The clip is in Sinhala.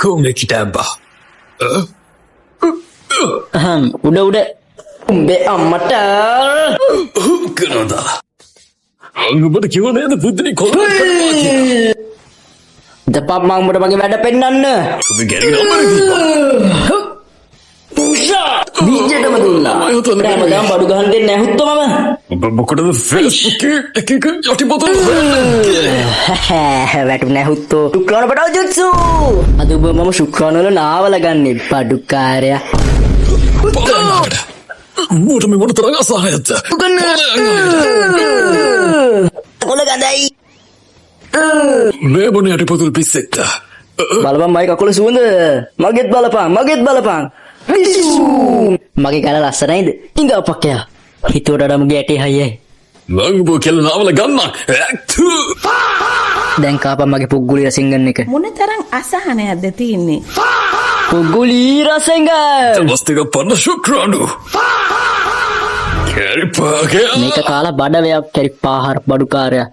යකෝ මේ කිටෑම්බා. අහම් උඩ උඩ. උඹේ අම්මට කරනවා. මං ඔබට කිව්ව නේද බුද්ධිනි කොල්ල කරනවා කියලා. දපම් මං උඹට මගේ වැඩ පෙන්නන්න. ඔබ ගැරගෙන අම්මට දීපන්. බීජෙටම දුන්නා. මම හිතුවා හැමදාම බඩු ගහන්න දෙන්නේ නැහැ හුත්තෝ මම. ඔබ මොකටද ෆේස්බුක් එක එක යටිපතුල් හොයන්නේ? වැටුනේ හුත්තෝ. ශුක්‍රාණු පටව ජුත්සු. අද ඔබ මම ශුක්‍රාණු වල නාවල ගන්නේ බඩුකාරයා. බලන්න. මූට මේ මොන තරම් අසහායද? කොළ ගඳයි. මේ මොන යටිපතුල් පිස්සෙක්ද? බලපන් මගේ කකුල සුවඳ. මගෙත් බලපන් මගෙත් බලපන්. මගේ ගල ලස්සනයිද? ඉඟ අපක්කයා. හිතුවට වඩා මුගේ ඇටේ හයියයි. මං ඔබ කියලා නාවල ගන්නම්. ඇක්තු. දැන් කාපන් මගේ පුග්ගුලි රසින්ගන් එක. මොන තරම් අසහනයක්ද තියෙන්නේ? පුග්ගුලි රසින්ගන්. දවස් දෙකක් පන්න ශුක්‍රාණු. කැරිපාගේ. මේක කාලා බඩ වේයක් කැරි පාහර බඩුකාරයා.